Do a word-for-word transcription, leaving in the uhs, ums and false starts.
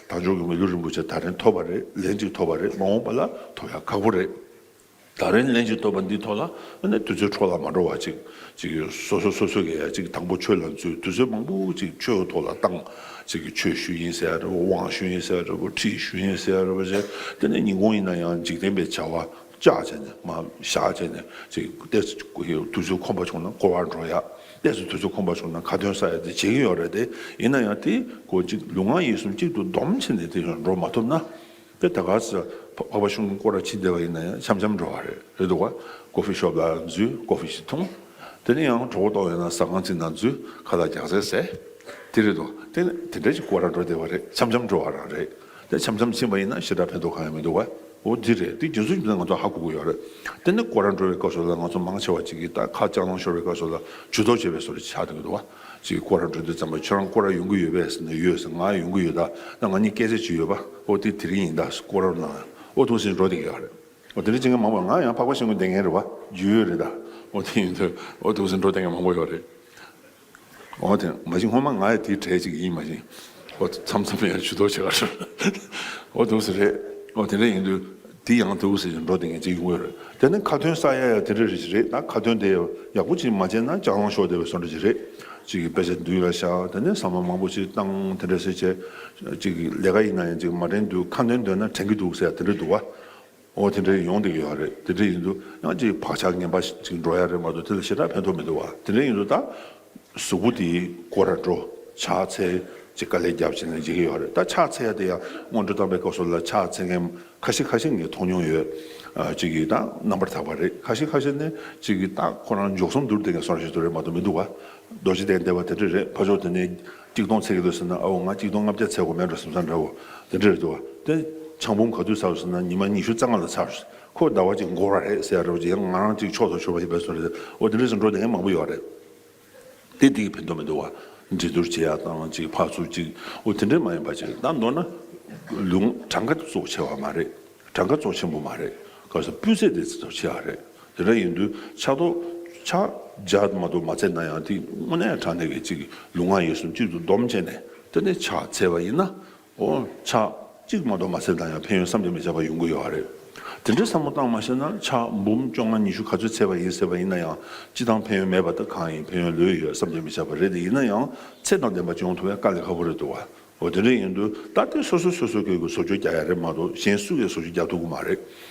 དལ་འབྱོར་གྱི་མི་ལུས་རིན་པོ་ཆེ་ད་རིང་ཐོབ་པ་རེད། ལན་གཅིག་ཐོབ་པ་རེད། མ་འོངས་པ་ལ་ཐོབ་ཡ་ཁག་པོ་རེད། ད་རིང་ལན་གཅིག་ཐོབ་པ་འདི་ཐོག་ལ་ཨ་ནི་དུས་ཚོད་འཕྲོ་བརླག་མ་འགྲོ་བ་ཅིག་ཅིག་སོ་སོ་སོ་སོ་གི་ཡ་ཅིག་དང་པོ་ཆོས་ལ་འཛུལ། དུས་ཚོད་མང་པོ་ཅིག་ཆོས་ཐོག་ལ་བཏང་། ཅིག་གི་ཆོས་ཞུ་ཡིན་ཟེར་ཡ་རེད་བོ། དབང་ཞུ་ཡིན་ཟེར་ཡ་རེད་བོ། ཁྲིད་ཞུ་ཡིན་ཟེར་ཡ་རེད་བོ་ཟེར། དེ་ནས་ཉིན་གུང་ཡིན་ན་ཡང་འཇིག་རྟེན་པའི་བྱ་བ་བཅག་བྱས་ནས་མ་བཞག་བྱས་ནས་ཅིག་ཏོག་ཙམ་དུས་ཚོད་ཁོམ་པ་བྱུང་ན་སྐོར་བར་འགྲོ་ཡ། ཏོག་ཙམ་དུས་ཚོད་ཁོམ་པ་བྱུང་ན་ཁ་འདོན་ས་ཡ་དེ་བྱེད་ཀྱི་ཡོད་རེད་དེ། ཡིན་ན་ཡང་དེ་ཀོ་ཅིག་ལུས་ངག་ཡིད་གསུམ་གཅིག་ཏུ་བསྡོམས་བྱས་ནས་དེ་ཡང་འགྲོ་མ་ཐུབ་ན། དེ་ད་ག་ཚོད་འཕགས་པ་ཤིང་ཀུན་སྐོར་ར་ཕྱིན་བསྡད་པ་ཡིན་ན་ཡང་འཆམ་འཆམ་འགྲོ་བ་རེད། རེད་འདུག་ག་ཀོ་ཧྥི་ཤོབ་ལ་འཛུལ། ཀོ་ཧྥི་ཞིག་འཐུང་། དེ་ནས་ཡང་གྲོད་ཁོག་ལྟོགས་ཡོད་ན་ཟ་ཁང་ཅིག་ནང་འཛུལ། ཁ་ལག་རྒྱགས་ཚད་ཟས། དེ་རེད་འདུག་དེ་ནས་དེ་འདྲ་ཞིག་སྐོར་ར་འགྲོ་བསྡད་པ་རེད། འཆམ་འཆམ་འགྲོ་བ་རང་རེད། དེ་འཆམ་འཆམ་ཕྱིན་པ་ཡིན་ན་ཞེ་དྲག་ཕན་ཐོགས་གང་ཡང་མི་འདུག་ག་འོ་འདི་རེད། དེ་རྒྱུ་མཚན་ཅི་ད་ང་ཚོ་ཧ་གོ་གི་ཡོད་རེད། དེ་ནས་སྐོར་ར་འགྲོ་བའི་སྐབས་སུ་ལ་ང་ཚོ་མང་ཆེ་བ་ཅིག་གིས་ད་ཁ་ལྕགས་ལང་ཤོར་བའི་སྐབས་སུ་ལ་ཇུས་གཏོགས་བྱེད་པའི་བཟོ་འདྲ་ཆགས་འདུག་གི་འདུག་ག་ཅིག་སྐོར་ར་འགྲོ་དུས་ཙམ་པ་ཁྱོད་རང་སྐོར་ར་ཡོང་གི་ཡོད་པས་ཟེར་ནས། ཡོད་ཟེར། ང་ཡོང་གི་ཡོད། ད་ད་ང་གཉིས་སྐད་ཆ་ཅིག་ཡོད་པ། ཨོ་དེ་དེ་རིང་ཡིན་ད་སྐོར་ར་ནང་ཨོ་ཐུག་ཟིན་འགྲོ་བསྡད་ཀྱི་ཡོད་རེད། ཨོ་དེ་འདྲ་བྱེད་མཁན་མང་པོ། ང་ཡང་འཕགས་པ་ཤིང་ཀུན་བསྡད་མཁན་རེད་བ། རྒྱུས་ཡོད་རེད་ད། ཨོ་དེ་ཡིན་དུས་ཨོ་ཐུག་ཟིན་འགྲོ་བསྡད་མཁན་མང་པོ་ཡོད་རེད། ཨོ་དེ་མ་གཞི་སྔོན་མ་ང་ཡང་དེའི་གྲས་ཅིག་ཡིན། མ་གཞི་ཨོ་མཚམས་མཚམས་ཡང་ཇུས་གཏོགས་བྱེད་ག་རེད། ཨོ་འདུག་སེ་རེད། ཨོ་དེ་འདྲ་ཡིན་དུས་དེ་ཡང་འདུག་སེ་འགྲོ་བསྡད་མཁན་ཅིག་ཡོང་གི་ཡོད་རེད། དེ་ནས་ཁ་འདོན་ས་ཡ་ཡ་དེ་འདྲ་རེ་ཞིག་རེད། ད་ཁ་འདོན་དེ་ཡག་པོ་ཅིག་མ་བྱས་ན་ལྕགས་ལང་ཤོར་བསྡད་པའི་བཟོ་འདྲ་ཅིག་རེད། ཅིག་གི་དཔེ་ཆ་མདུན་ལ་བཞག་དེ་ནས་ཟ་མ་མང་པོ་ཅིག་བཏང་། དེ་འདྲ་སེ་བྱས་ཅིག་ལས་ཀ་ཡིན་ན་ཡང་ཅིག་མ་དྲན་དུས་ཁ་འདོན་འདོན་ན་དྲན་གྱི་འདུག་ཟེར་ཡ་དེ་འདྲ་འདུག་བ། ཨོ་དེ་འདྲ་ཡོང་བསྡད་ཀྱི་ཡོད་རེད། དེ་འདྲ་ཡིན་དུས་ཡང་ཅིག་བག་ཆགས་ངན་པ་ཅིག་འགྲོ་ཡ་རེད་མ་གཏོགས་དེ་ལ་ཞེ་དྲག་ཕན་ཐོགས་མི་འདུག་བ། དེ་འདྲ་ཡིན་དུས་ད་གཟུགས་པོ་དེ་སྐོར་ར་འགྲོ། ཕྱག་འཚལ་ཅིག་དཀའ་ལས་རྒྱབ་བྱས་ནས་བྱེད་ཀྱི་ཡོད་རེད། ད་ཕྱག་འཚལ་ཡ་དེ་ཡང་སྔོན་འགྲོ་བཏང་པའི་སྐབས་སུ་ལ་ཕྱག་འཚལ་མཁན་ཁ་ཤས་ཁ་ཤས་ངས་མཐོང་མྱོང་ཡོད། ཨ་ཅིག་གིས་ད་རྣམ་པར་དག་པ་རེད། ཁ་ཤས་ཁ་ཤས་ནས་ཅིག་གིས་ད་ཁོ་རང་མགྱོགས་སོང་འདུར་བསྡད་མཁན་བཟོ་འདྲ་ཞིག་ཏུ་རེད་མ་གཏོགས་མི་འདུག་བ། རྡོ་རྗེ་གདན་བསྡད་པ་དེ་འདྲ་རེད། ཕར་ཕྱོགས་དེ་ནས་གཅིག་སྟོང་འཚོལ་གྱི་འདུག་ཟེར་ན། ཨའོ་ང་གཅིག་སྟོང་ལྔ་བརྒྱ་འཚོལ་དགོས་མེད་འགྲོ་བསམ་ས་འདྲ་བོ་དེ་འདྲ་རེད་འདུག་བ། དེ་ཆང་བུམ་ག་དུས་ཚར་ཟེར་ན་ཉི་མ་ཉི་ཤུ་རྩ་ལྔ་ལ་ཚར། ཁོ་ཟླ་བ་གཅིག་འགོར་བ་རེད་ཟེར་ཡ་འདྲ་བོ་ཅིག་ཡང་ང་རང་གཅིག་ཕྱོགས་སུ་ཤོར་བ་ཡིན་པའི་བཟོ་འདྲ། འོ་དེ་འདྲ་ཞིག་འགྲོ་བསྡད་མཁན་མང་པོ་ཡོད་རེད། དེ་དེ་གི་ཕན་ཐོགས་མི་འདུག་བ། འགྲན་བསྡུར་བྱེད་ཡ་དང་ཅིག་ཕར་ཚུར་ཅིག་འོ་དེ་འདྲ་མ་ཡིན་པ་ཅིག་ད་མདོར་ན་ལུང་གྲངས་ཀ་གཙོ་ཆེ་བ་མ་རེད། གྲངས་ཀ་གཙོ་ཆེན་པོ་མ་རེད། ག་ས་སྤུས་ཚད་དེ་གཙོ་ཆེ་བ་རེད། དེ་འདྲ་ཡིན་དུས་ཕྱག་ཐོག་ཕྱག་བརྒྱ་མ་གཏོགས་མ་འཚལ་ན་ཡང་དེ་དངོས་གནས་དྲང་གནས་ཀྱི་ཅིག་ལུས་ངག་ཡིད་གསུམ་གཅིག་ཏུ་བསྡོམས་བྱས་ནས་དེ་ནས་ཕྱག་འཚལ་བ་ཡིན་ན། ཨོ་ཕྱག་གཅིག་མ་གཏོགས་མ་འཚལ་ན་ཡང་ཕན་ཡོན་བསམ་གྱིས་མི་ཁྱབ་པ་ཡོང་གི་ཡོད་རེད། དེ་འདྲའི་བསམ་བློ་བཏང་མ་ཤེས་ན་ཕྱག་འབུམ་བཅོ་ལྔ་ཉི་ཤུ་ག་ཚོད་འཚལ་བ་ཡིན་ཟེར་བ་ཡིན་ན་ཡང་སྤྱི་བཏང་ཕན་ཡོན་མེད་པ་ད་གང་ཡིན། ཕན་ཡོན་ལོས་ཡོད་བསམ་གྱིས་མི་ཁྱབ་པ་རེད། དེ་ཡིན་ན་ཡང་ཚད་དང་ལྡན་པ་ཅིག་ཡོང་ཐུབ་ཡ་དཀའ་ལས་ཁག་པོ་རེད་འདུག་བ། འོ་དེ་འདྲ་ཡིན་དུས་ད་ལྟའི་སོ་སོ་སོ་སོ་སྐད་ཀྱི་བཟོ་བཅོས་རྒྱག་ཡ་རེད་མ་གཏོགས་གཞན་སུ་གིས་བཟོ་བཅོས་རྒྱག་ཐུབ་ཀྱི་མ་རེད།